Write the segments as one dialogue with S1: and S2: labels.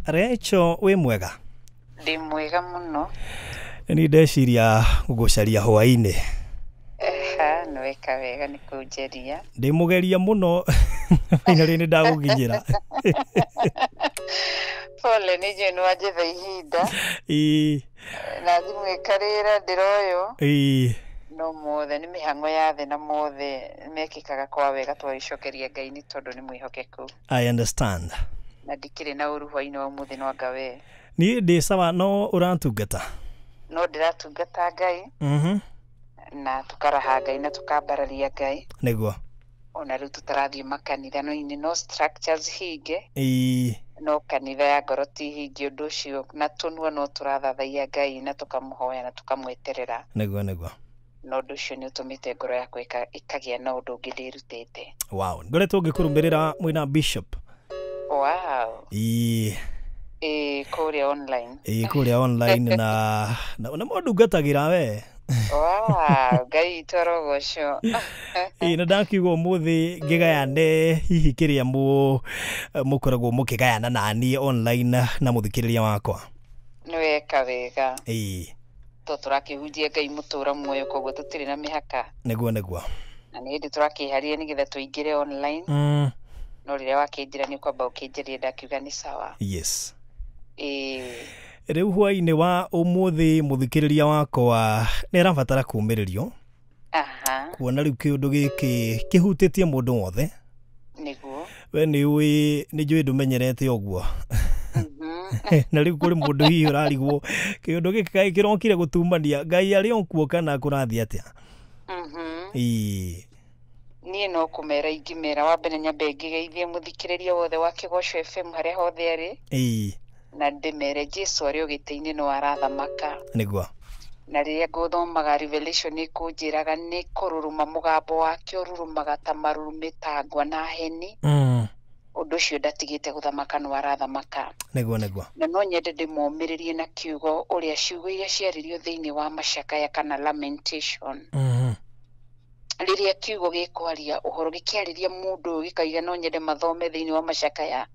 S1: Recho wĩ mwega?
S2: Ndĩ mwega mũno.
S1: Nĩ ndeciria gũgũcaria hwaĩ-inĩ.
S2: Eha, nĩ weka wega nĩ kũnjeria.
S1: Ndĩ mũgeria mũno finally nĩ ndagũkinyĩra.
S2: Pole nĩ njũĩ nĩ wanjetha ihinda.
S1: Ĩĩ.
S2: Na thimũ ĩkarĩra ndĩroywo.
S1: Ĩĩ.
S2: No mothe nĩ mĩhang'o ya thĩ na mothe mekĩkaga kwa wega twagĩcokeria Ngai nĩ tondũ nĩ mwĩhokeku.
S1: I understand.
S2: Na ndikĩrĩ na ũru hwaĩ-inĩ wa ũmũthĩ no anga we.
S1: Niĩ ndĩ sawa no ũratungata?
S2: No ndĩratungata Ngai. Na tũkaraha Ngai na tũkambararia Ngai.
S1: Nĩguo.
S2: Ona rĩu tũtarathiĩ makanitha no-inĩ no structures hinge.
S1: Ĩĩ.
S2: No kanitha ya ngoro ti hinge ũndũ ũcio na tũnua no tũrathathaiya Ngai na tũkamũhoya na tũkamweterera.
S1: Nĩguo nĩguo.
S2: Na ũndũ ũcio nĩ ũtũmĩte ngoro yakwa ĩkagĩa na ũndũ ũngĩ ndĩrutĩte.
S1: Wow. Ngoretwo ngĩkũrũmĩrĩra mwĩna Bishop.
S2: Wow.
S1: Ĩĩ.
S2: Ĩĩ kũrĩa online.
S1: Ĩĩ kũrĩa online na na mũndungatagĩra we.
S2: Wow, Ngai witũ arogocwo.
S1: Ĩĩ na ndakiuga ũmũthĩ ngĩgayane hihi kĩrĩa mũkoragwo mũkĩgayana naniĩ online na mũthikĩrĩria wakwa.
S2: Nĩ weka wega.
S1: Ĩĩ.
S2: To tũrakĩhunjia Ngai mũtũra muoyo koguo tũtirĩ na mĩhaka.
S1: Nĩguo nĩguo.
S2: Na nĩ hĩndĩ tũrakĩharĩria nĩgetha tũingĩre online. No rĩrĩa wakĩnjĩra nĩ ũkwamba ũkĩnjĩria ndakiuga nĩ sawa.
S1: Yes.
S2: Ĩĩ.
S1: Rĩu hwaĩ-inĩ wa ũmũthĩ mũthikĩrĩria wakwa nĩ arabatara kũũmĩrĩrio.
S2: Aha.
S1: Kuona rĩu kĩũndũ gĩkĩ kĩhutĩtie mũndũ wothe.
S2: Nĩguo.
S1: We nĩ ũĩ nĩ njũĩ ndũmenyerete ũguo. Na rĩu kũrĩ mũndũ hihi ũrarigwo kĩũndũ gĩkĩ kaĩ kĩrokire gũtumania Ngai arĩ o kuo kana kũrathiĩ atĩa? Ĩĩ.
S2: Niĩ no kũmera ingĩmera wa mbere nyambe ngĩgeithie mũthikĩrĩria wothe wa Kĩgoco FM harĩa hothe arĩ.
S1: Ĩĩ.
S2: Na ndĩmere Jesũ arĩ o gĩtĩ-inĩ no arathamaka.
S1: Nĩguo.
S2: Na rĩrĩa ngũthomaga Revelation ĩkũnjĩraga nĩ kũruruma mũgambo wake ũrurumaga ta marurumĩ ta ngwa na heni. Ũndũ ũcio ndatigĩte gũthamaka no arathamaka.
S1: Nĩguo nĩguo.
S2: Na no nyende ndĩmomĩrĩrie na kiugo ũrĩa ciugo iria ciaririo thĩinĩ wa macakaya kana lamentation. Rĩrĩa kiugo gĩkwaria ũhoro gĩkĩarĩria mũndũ ũyũ gĩkauga no nyende mathome thĩinĩ wa macakaya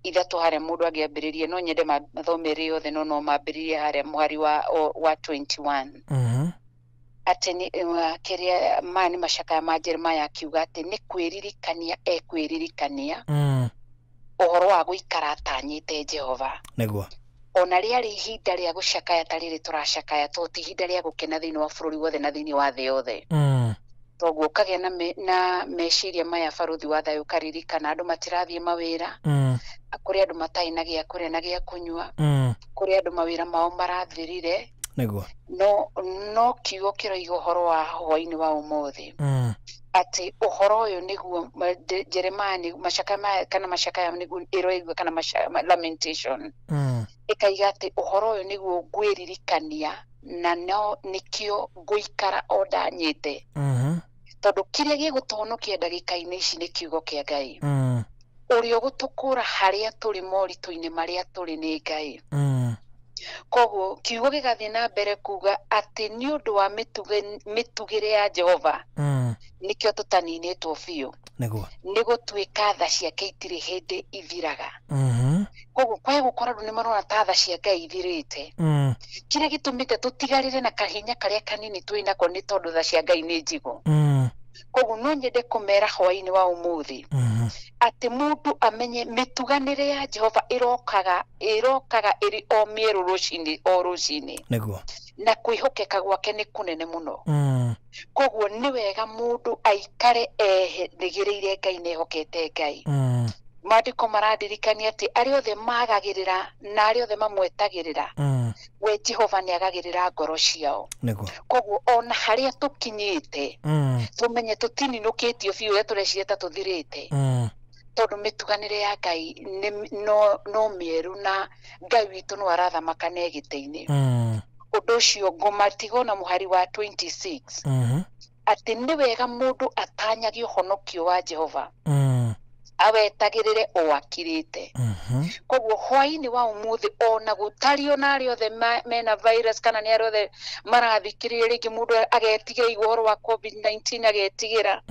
S2: ithatũ harĩa mũndũ angĩambĩrĩria no nyende mathome ĩrĩ yothe no no mambĩrĩrie harĩa mũhari wa 21. Atĩ nĩ kĩrĩa maya nĩ macakaya ma Jeremiah akiuga atĩ nĩ kwĩririkania ekwĩririkania ũhoro wa gũikara atanyĩte Jehova.
S1: Nĩguo.
S2: Ona rĩarĩ ihinda rĩa gũcakaya ta rĩrĩ tũracakaya to ti ihinda rĩa gũkena thĩinĩ wa bũrũri wothe na thĩinĩ wa thĩ yothe. Toguo ũkagĩa na meciria maya barũthi wa thayũ ũkaririkana andũ matirathiĩ mawĩra, kũrĩ andũ matarĩ na gĩa kũrĩa na gĩa kũnyua, kũrĩ andũ mawĩra mao marathirire.
S1: Nĩguo.
S2: No kiugo kĩroiga ũhoro wa hwaĩ-inĩ wa ũmũthĩ. Atĩ ũhoro ũyũ nĩguo Jeremiah nĩ macakaya maya kana macakaya nĩguo ĩroigua kana lamentation. Ĩkaiga atĩ ũhoro ũyũ nĩguo ngwĩririkania na no nĩkĩo ngũikara o ndanyĩte. Tondũ kĩrĩa gĩgũtũhonokia ndagĩka-inĩ ici nĩ kiugo kĩa Ngai. Ũrĩa ũgũtũkũra harĩa tũrĩ moritũ-inĩ marĩa tũrĩ nĩ Ngai. Koguo kiugo gĩgathiĩ na mbere kuga atĩ nĩ ũndũ wa mĩtugĩre ya Jehova nĩkĩo tũtaninĩtwo biũ.
S1: Nĩguo.
S2: Nĩ gũtuĩka tha ciake itirĩ hĩndĩ ithiraga. Koguo kwae gũkorwo andũ nĩ marona ta tha cia Ngai ithirĩte. Kĩrĩa gĩtũmĩte tũtigarĩre na kahinya karĩa kanini twĩ nako nĩ tondũ tha cia Ngai nĩ njigũ. Koguo no nyende kũmera hwaĩ-inĩ wa ũmũthĩ atĩ mũndũ amenye mĩtuganĩre ya Jehova ĩrokaga ĩrĩ o mĩerũ rũcinĩ o rũcinĩ.
S1: Nĩguo.
S2: Na kwĩhokeka gwake nĩ kũnene mũno. Koguo nĩ wega mũndũ aikare erĩgĩrĩire Ngai na ehokete Ngai. Maandĩko marandirikania atĩ arĩa othe magagĩrĩra na arĩa othe mamwetagĩrĩra we Jehova nĩ agagĩrĩra ngoro ciao.
S1: Nĩguo.
S2: Koguo ona harĩa tũkinyĩte tũmenye tũtininũkĩtio biũ ũrĩa tũreciria ta tũthirĩte. Tondũ mĩtuganĩre ya Ngai no mĩerũ na Ngai witũ no arathamaka na gĩtĩ-inĩ. Ũndũ ũcio ngũmatiga na mũhari wa 26 atĩ nĩ wega mũndũ atanyagie ũhonokio wa Jehova. Awetagĩrĩre o akirĩte. Koguo hwaĩ-inĩ wa ũmũthĩ ona gũtari ona arĩa othe mena virus kana nĩ arĩa othe marathikĩrĩria rĩngĩ mũndũ agetigĩra igua ũhoro wa COVID-19 agetigĩra.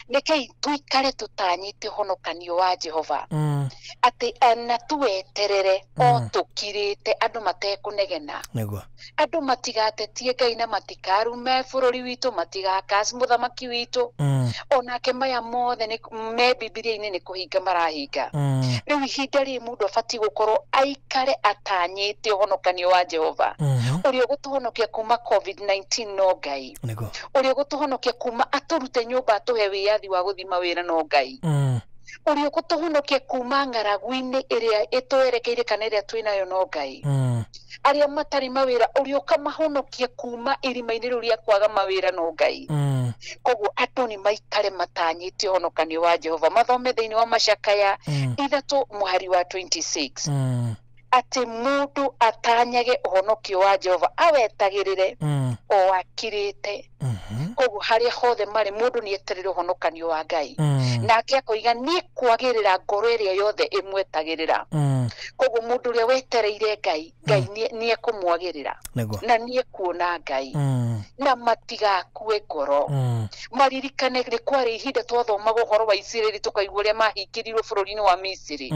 S2: Rekei tũikare tũtanyĩte ũhonokanio wa Jehova. Atĩ ana tuweterere o tũkirĩte andũ matekũnegena.
S1: Nĩguo.
S2: Andũ matigatetie Ngai na matikarume bũrũri witũ, matigakaci mũthamaki witũ. Onake maya mothe me Bibilia-inĩ nĩ kũhinga marahinga. Rĩu ihinda rĩrĩ mũndũ abatiĩ gũkorwo aikare atanyĩte ũhonokanio wa Jehova. Ũrĩa ũgũtũhonokia kuma COVID-19 no Ngai.
S1: Nĩguo.
S2: Ũrĩa ũgũtũhonokia kuma atũrute nyũmba atũhe wĩyathi wa gũthiĩ mawĩra no Ngai. Ũrĩa ũgũtũhonokia kuma ng'aragu-inĩ ĩrĩa ĩtwerekeire kana ĩrĩa twĩnayo no Ngai. Arĩa matarĩ mawĩra ũrĩa ũkamahonokia kuma irima-inĩ rĩu rĩa kwaga mawĩra no Ngai. Koguo andũ nĩ maikare matanyĩte ũhonokanio wa Jehova. Mathome thĩinĩ wa Macakaya 3 mũhari wa 26. Atĩ mũndũ atanyage ũhonokio wa Jehova awetagĩrĩre o akirĩte. Koguo harĩa hothe marĩ mũndũ nĩ eterere ũhonokanio wa Ngai. Nake akoiga niĩ kwagĩrĩra ngoro ĩrĩa yothe ĩmwetagĩrĩra. Koguo mũndũ ũrĩa wetereire Ngai, Ngai nĩ ekũmwagĩrĩra. Na nĩ ekuona Ngai. Na matigakue ngoro. Maririkane nĩ kwarĩ ihinda twathomaga ũhoro wa Isiraeli tũkaigua ũrĩa mahingĩrirwo bũrũri-inĩ wa Misiri.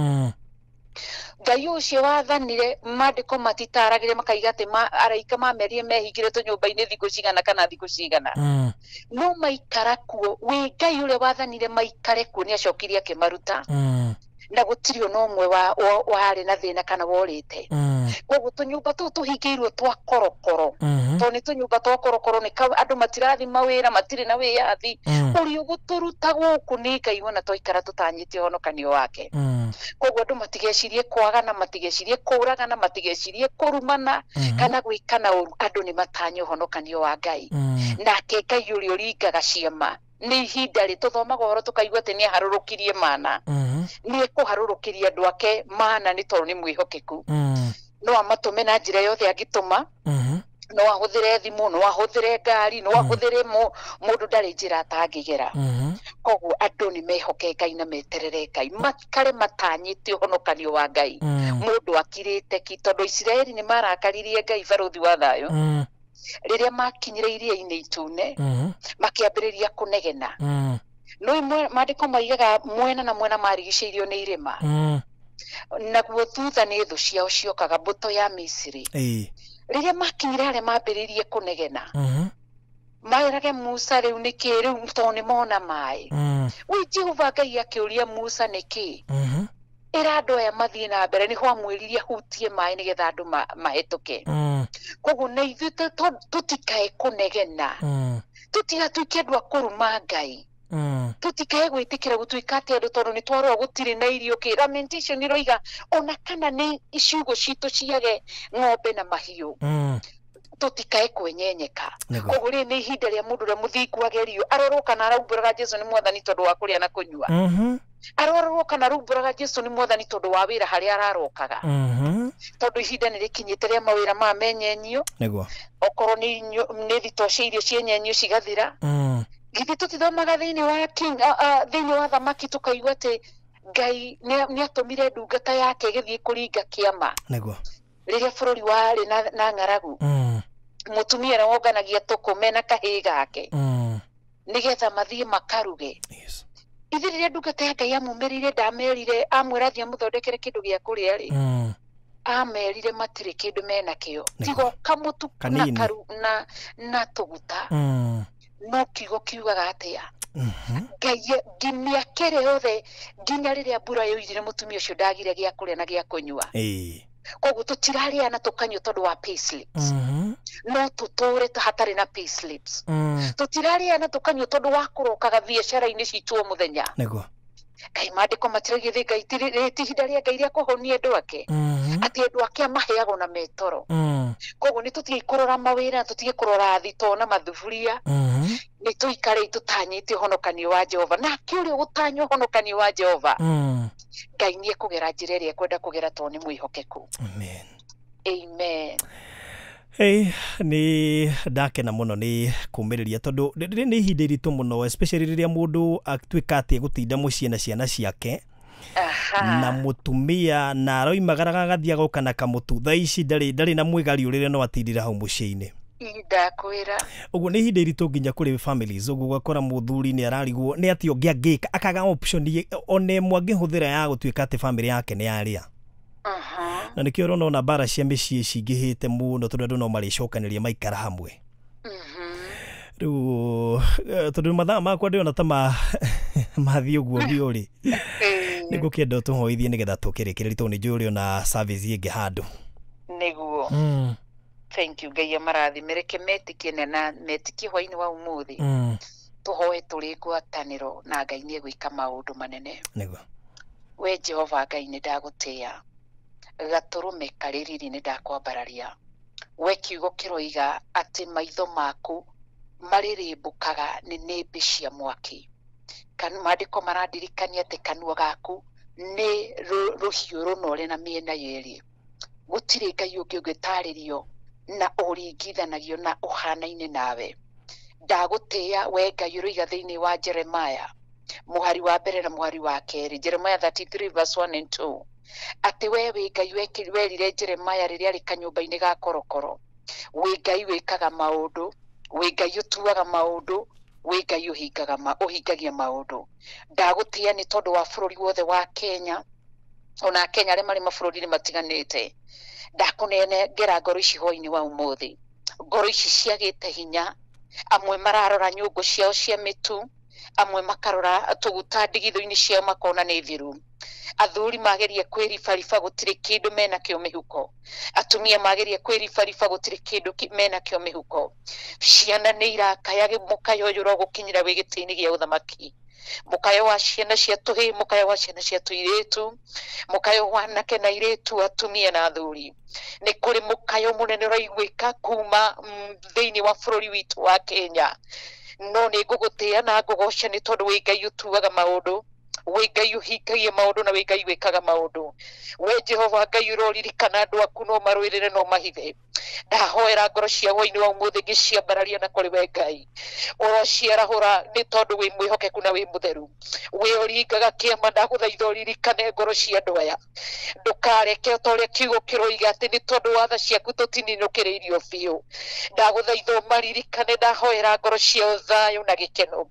S2: Ngai ũcio wathanire maandĩko matitaragĩria makaiga atĩ araika mamerire mehingĩre tũnyũmba-inĩ thikũ cigana kana thikũ cigana. No maikara kuo, wĩ Ngai ũrĩa wathanire maikare kuo nĩ acokirie akĩmaruta. Na gũtirĩ ona ũmwe warĩ na thĩna kana worĩte. Koguo tũnyũmba tũu tũhingĩirwo twa korokoro. Tondũ nĩ tũnyũmba twa korokoro nĩ andũ matirathi mawĩra, matirĩ na wĩyathi. Ũrĩa ũgũtũruta gũkũ nĩ Ngai wona twaikara tũtanyĩte ũhonokanio wake. Koguo andũ matigecirie kwagana, matigecirie kũragana, matigecirie kũrumana kana gwĩkana ũru. Andũ nĩ matanye ũhonokanio wa Ngai. Nake Ngai ũrĩa ũringaga ciama nĩ ihinda rĩ tũthomaga ũhoro tũkaigua atĩ nĩ aharũrũkirie mana. Nĩ ekũharũrũkĩria andũ ake mana nĩ tondũ nĩ mwĩhokeku. No amatũme na njĩra yothe angĩtũma. No ahũthĩre thimũ, no ahũthĩre ngari, no ahũthĩre mũndũ ndarĩ njĩra atangĩgera. Koguo andũ nĩ mehoke Ngai na meterere Ngai, maikare matanyĩte ũhonokanio wa Ngai. Mũndũ akirĩte ki tondũ Isiraeli nĩ marakaririe Ngai barũthi wa thayũ. Rĩrĩa makinyire iria-inĩ itune, makĩambĩrĩria kũnegena. No maandĩko maigaga mwena na mwena marigicĩirio nĩ irĩma. Naguo thutha nĩ thũ ciao ciokaga mbũtũ ya Misiri. Rĩrĩa makinyire harĩa mambĩrĩirie kũnegena, maerage Musa rĩu nĩkĩ rĩu tondũ nĩ mona maĩ. Wĩ Jehova Ngai akĩũria Musa nĩkĩ? Ĩra andũ aya mathiĩ na mbere, nĩho amwĩririe ahutie maĩ nĩgetha andũ mahĩtũke. Koguo na ithuĩ tũtikae kũnegena. Tũtigatuĩke andũ a kũruma Ngai. Tũtikae gwĩtĩkĩra gũtuĩka atĩ andũ tondũ nĩ twarora gũtirĩ na irio kĩ. Lamentation ĩroiga ona kana nĩ ciugũ citũ ciage ng'ombe na mahiũ. Tũtikae kwenyenyeka. Koguo rĩrĩ nĩ ihinda rĩa mũndũ ũrĩa mũthingu agerio arorwo kana araumbũraga Jesu nĩ mwathani tondũ wa kũrĩa na kũnyua. Arorwo kana araumbũraga Jesu nĩ mwathani tondũ wa wĩra harĩa ararokaga. Tondũ ihinda nĩ rĩkinyĩte rĩa mawĩra ma menyenyio.
S1: Nĩguo.
S2: Okorwo nĩ thitoo cia irio cienyenyio cigathira. Githĩ tũtithomaga thĩinĩ wa King, thĩinĩ wa thamaki tũkaigua atĩ Ngai nĩ atũmire ndungata yake ĩgĩthiĩ kũringa kĩama.
S1: Nĩguo.
S2: Rĩrĩa bũrũri warĩ na ng'aragu. Mũtumia ũrĩa wonganagia tũkũ mena kahĩĩ gake. Nĩgetha mathiĩ makaruge.
S1: Yes.
S2: Ithe rĩrĩa ndungata ya Ngai amumĩrire ndamerire amwĩra athiĩ amũthondekere kĩndũ gĩa kũrĩa rĩ. Amerire matirĩ kĩndũ menakĩo. Tiga kamũtu na karu na tũguta. No kiugo kiugaga atĩa? Ngai nginya kĩrĩa yothe nginya rĩrĩa mbura yoirire mũtumia ũcio ndagire gĩa kũrĩa na gĩa kũnyua. Koguo tũtirarĩa na tũkanyua tondũ wa pay slips. No tũtũre hatarĩ na pay slips. Tũtirarĩa na tũkanyua tondũ wa kũrokaga biacara-inĩ citũ o mũthenya.
S1: Nĩguo.
S2: Ngai maandĩko matiragia thĩ Ngai ti ihinda rĩa Ngai rĩa kũhonia andũ ake. Atĩ andũ ake amaheagwo na metoro. Koguo nĩ tũtige kũrora mawĩra, tũtige kũrora thitoo na mathuburia. Nĩ tũikare tũtanyĩte ũhonokanio wa Jehova. Nake ũrĩa ũgũtanya ũhonokanio wa Jehova, Ngai nĩ ekũgera njĩra ĩrĩa ekwenda kũgera tondũ nĩ mwĩhokeku.
S1: Amen.
S2: Amen.
S1: Hey, nĩ ndakena mũno nĩ kũmĩrĩria tondũ rĩrĩ nĩ ihinda iritũ mũno, especially rĩrĩa mũndũ atuĩka atĩ egũtinda mũciĩ na ciana ciake. Na mutumia na aroimagaraga agathiĩ agoka na kamũtu. Thaa ici ndarĩ na mwĩgariũrĩre no atindire hau mũciĩ-inĩ.
S2: Ndakwĩra.
S1: Ũguo nĩ ihinda iritũ nginya kũrĩ families. Ũguo ũgakora mũthuri nĩ ararigwo nĩ atĩ ũngĩ angĩka, akaga option ona ĩmwe angĩhũthĩra ya gũtuĩka atĩ family yake nĩ yarĩa. Na nĩkĩo ũrona ona mbara cia mĩciĩ cingĩhĩte mũno tondũ andũ no marĩcokanĩria maikara hamwe. Rĩu tondũ mathaa makwa ndĩrona ta mathiĩ ũguo biũ rĩ, nĩngũkĩenda ũtũhoithie nĩgetha tũkĩrĩkĩrĩrie tondũ nĩ njũĩ ũrĩ ona service ĩngĩ handũ.
S2: Nĩguo. Thank you. Ngai amarathime. Reke metĩkie na metĩkie hwaĩ-inĩ wa ũmũthĩ. Tũhoe tũrĩ ngwatanĩro na Ngai nĩ egwĩka maũndũ manene.
S1: Nĩguo.
S2: We Jehova Ngai nĩ ndagũtĩĩa. Gatũrũme karĩ riri nĩ ndakwambararia. We kiugo kĩroiga atĩ maitho maku marĩrĩmbũkaga nĩ nĩmbĩ cia mwaki. Maandĩko marandirikania atĩ kanua gaku nĩ rũhiũ rũnore na mĩena yerĩ. Gũtirĩ Ngai ũngĩ ũngĩtarĩrio na ũringithanagio na ũhanaine nawe. Ndagũtĩĩa we Ngai ũroiga thĩinĩ wa Jeremiah mũhari wa mbere na mũhari wa kerĩ, Jeremiah 33 verse 1 and 2, atĩ we wĩ Ngai werire Jeremiah rĩrĩa arĩ kanyũmba-inĩ ga korokoro, wĩ Ngai wĩkaga maũndũ, wĩ Ngai ũtuaga maũndũ, wĩ Ngai ũhingagia maũndũ. Ndagũtĩĩa nĩ tondũ wa bũrũri wothe wa Kenya, ona Kenya arĩa marĩ mabũrũri-inĩ matiganĩte. Ndakũnengera ngoro ici hwaĩ-inĩ wa ũmũthĩ, ngoro ici ciagĩte hinya, amwe mararora nyũngũ ciao cia mĩtu, amwe makarora tũguta ndigithũ-inĩ ciao makona nĩ thiru. Athuri mageria kwĩribariba gũtirĩ kĩndũ menakĩo mĩhuko, atumia mageria kwĩribariba gũtirĩ kĩndũ menakĩo mĩhuko. Ciana nĩ irakaya mũkayo ũyũ ũrogũkinyĩra wĩ gĩtĩ-inĩ gĩa ũthamaki. Mũkayo wa ciana cia tũhĩĩ, mũkayo wa ciana cia tũirĩtu, mũkayo wa anake na airĩtu, atumia na athuri. Nĩ kũrĩ mũkayo mũnene ũraiguĩka kuma thĩinĩ wa bũrũri witũ wa Kenya. No nĩ ngũgũtĩĩa na ngũgoca nĩ tondũ wĩ Ngai ũtuaga maũndũ, wĩ Ngai ũhingagia maũndũ na wĩ Ngai wĩkaga maũndũ. We Jehova Ngai ũroririkana andũ aku no marũĩrĩre no mahithe. Ndahoera ngoro cia hwaĩ-inĩ wa ũmũthĩ ngĩciambararia na kũrĩ we Ngai. Ũrociarahũra nĩ tondũ wĩ mwĩhokeku na wĩ mũtheru. Wĩ ũringaga kĩama, ndagũthaitha ũririkane ngoro cia andũ aya. Ndũkareke ta ũrĩa kiugo kĩroiga atĩ nĩ tondũ wa tha ciaku tũtininũkĩrĩirio biũ. Ndagũthaitha ũmaririkane, ndahoera ngoro ciao thayũ na gĩkeno.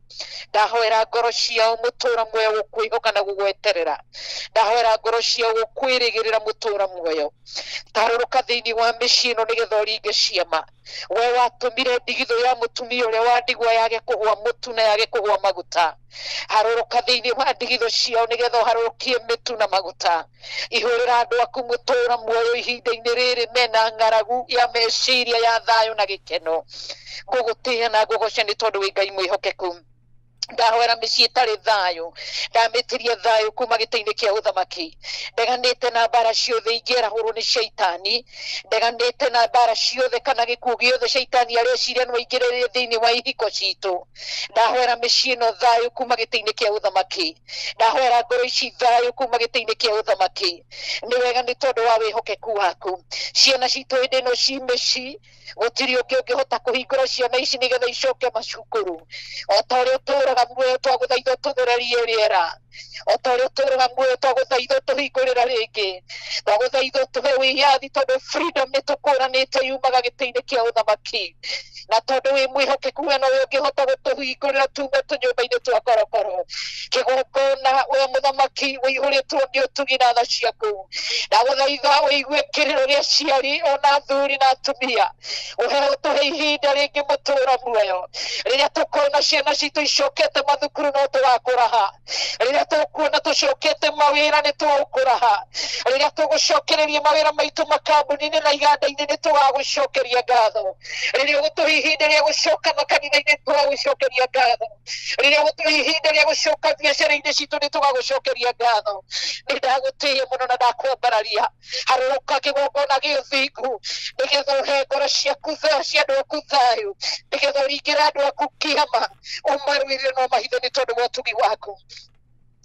S2: Ndahoera ngoro ciao mũtũra muoyo gũkwĩhoka na gũgweterera. Ndahoera ngoro ciao gũkwĩrĩgĩrĩra mũtũra muoyo. Tarũrũka thĩinĩ wa mĩciĩ ĩno nĩgetha ũringe ciama. We watũmire ndigithũ ya mũtumia ũrĩa wa ndigwa yage kũgũa mũtu na yage kũgũa maguta. Harũrũka thĩinĩ wa ndigithũ ciao nĩgetha ũharũrũkie mĩtu na maguta. Ihũrĩra andũ aku mũtũra muoyo ihinda-inĩ rĩrĩ mena ng'aragu ya meciria ya thayũ na gĩkeno. Ngũgũtĩĩa na ngũgoca nĩ tondũ wĩ Ngai mwĩhokeku. Ndahoera mĩciĩ ĩtarĩ thayũ, ndamĩtirie thayũ kuma gĩtĩ-inĩ kĩa ũthamaki. Ndeganĩte na mbara ciothe ingĩarahũrwo nĩ caitani, ndeganĩte na mbara ciothe kana gĩkuũ gĩothe caitani areciria no aingĩrĩre thĩinĩ wa ihiko citũ. Ndahoera mĩciĩ ĩno thayũ kuma gĩtĩ-inĩ kĩa ũthamaki. Ndahoera ngoro ici thayũ kuma gĩtĩ-inĩ kĩa ũthamaki. Nĩ wega nĩ tondũ wa wĩhokeku waku. Ciana citũ hĩndĩ ĩno ci mĩciĩ, gũtirĩ ũngĩ ũngĩhota kũhingũra ciana ici nĩgetha icoke macukuru. O ta ũrĩa ũtũũraga muoyo twagũthaitha ũtũthererie rĩera, o ta ũrĩa ũtũũraga muoyo twagũthaitha ũtũhingũrĩra rĩngĩ, twagũthaitha ũtũhe wĩyathi tondũ freedom nĩ tũkũranĩte yumaga gĩtĩ-inĩ kĩa ũthamaki. Na tondũ wĩ mwĩhokeku we nowe ũngĩhota gũtũhingũrĩra tume tũnyũmba-inĩ twa korokoro. Kĩgongona we mũthamaki ũihũrĩtwo nĩ ũtugi na tha ciaku. Ndagũthaitha ũigue kĩrĩro gĩa aciari ona athuri na atumia. Ũhe ũtũhe ihinda rĩngĩ mũtũra muoyo. Rĩrĩa tũkona ciana citũ icokete mathukuru no tũgakũraha. Rĩrĩa tũkuona tũcokete mawĩra nĩ tũgũkũraha. Rĩrĩa tũgũcokereria mawĩra maitũ makambuni-inĩ na iganda-inĩ nĩ tũgagũcokeria ngatho. Rĩrĩa ũgũtũhe ihinda rĩa gũcoka makanitha-inĩ tũgagũcokeria ngatho. Rĩrĩa ũgũtũhe ihinda rĩa gũcoka biacara-inĩ citũ nĩ tũgagũcokeria ngatho. Nĩ ndagũtĩĩa mũno na ndakwambararia. Harũrũka kĩgongona gĩa ũthingu nĩgetha ũhe ngoro ciaku cia andũ aku thayũ, nĩgetha ũringĩre andũ aku kĩama, ũmarũĩrĩre no mahithe nĩ tondũ wa ũtugi waku.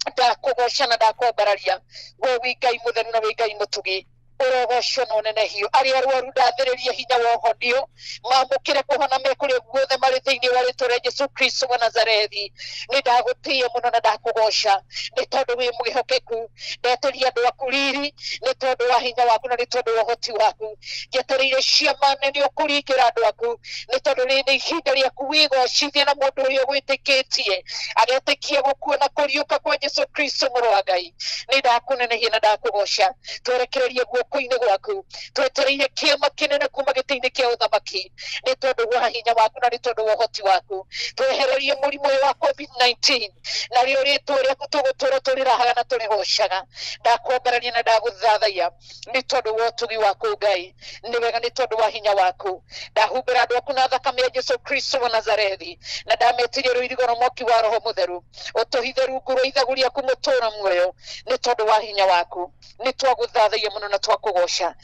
S2: Ndakũgoca na ndakwambararia. We wĩ Ngai mũtheru na wĩ Ngai mũtugi. Ũrogocwo na ũnenehio. Arĩa arwaru ndathĩrĩria hinya wa ũhonio, mamũkĩre kũhona me kũrĩa guothe marĩ thĩinĩ wa rĩtwa rĩa Jesu Kristo wa Nazarethi. Nĩ ndagũtĩĩa mũno na ndakũgoca nĩ tondũ wĩ mwĩhokeku. Ndeteria andũ aku riri nĩ tondũ wa hinya waku na nĩ tondũ wa ũhoti waku. Njetereire ciama nene ũkũringĩra andũ aku nĩ tondũ rĩrĩ nĩ ihinda rĩaku wĩgocithie na mũndũ ũrĩa ũgwĩtĩkĩtie agetĩkia gũkua na kũriũka kwa Jesu Kristo mũrũ wa Ngai. Nĩ ndakũnenehia na ndakũgoca. Twerekererie guoko-inĩ gwaku, twetereire kĩama kĩnene kuma gĩtĩ-inĩ kĩa ũthamaki nĩ tondũ wa hinya waku na nĩ tondũ wa ũhoti waku. Twehererie mũrimũ ũyũ wa COVID-19 narĩo rĩtwa rĩaku tũgũtũra tũrĩrahaga na tũrĩgocaga. Ndakwambararia na ndagũthathaiya nĩ tondũ wa ũtugi waku Ngai, nĩ wega nĩ tondũ wa hinya waku. Ndahumbĩra andũ aku na thakame ya Jesu Kristo wa Nazarethi na ndametirie rũirigo na mwaki wa Roho Mũtheru ũtũhithe rungu rwa ithagu rĩaku mũtũra muoyo nĩ tondũ wa hinya waku. Nĩ twagũthathaiya mũno na twakũgoca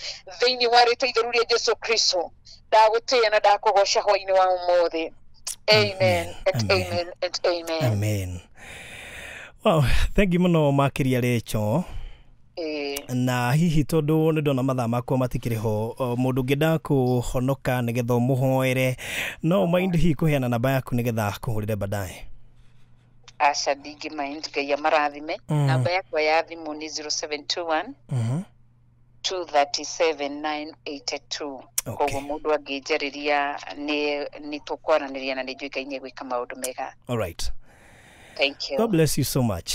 S2: thĩinĩ wa rĩtwa itheru rĩa Jesu Kristo. Ndagũtĩĩa na ndakũgoca hwaĩ-inĩ wa ũmũthĩ. Amen and
S1: Amen.
S2: amen and amen.
S1: Amen. Wow, thank you mũno makĩria Rachel. Na hihi tondũ nĩ ndona mathaa makwa matikĩrĩ ho, mũndũ ũngĩenda kũhonoka nĩgetha ũmũhoere, no mind hihi kũheana namba yaku nĩgetha kũhũrĩre baadaye?
S2: Aca, ndingĩ mind. Ngai amarathime. Namba yakwa ya thimũ nĩ 0721 237 982. Koguo mũndũ angĩnjarĩria nĩ tũkwaranĩria na nĩ njũĩkaine gwĩka maũndũ mega.
S1: All right.
S2: Thank you.
S1: God bless you so much.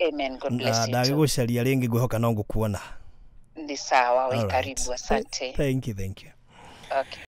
S2: Amen. God
S1: Na
S2: bless you too.
S1: ndagĩgũcaria rĩngĩ ngwĩhoka no ngũkuona.
S2: Ni sawa, wĩ
S1: All right.
S2: karibu. Asante.
S1: Thank you, thank you.
S2: Okay.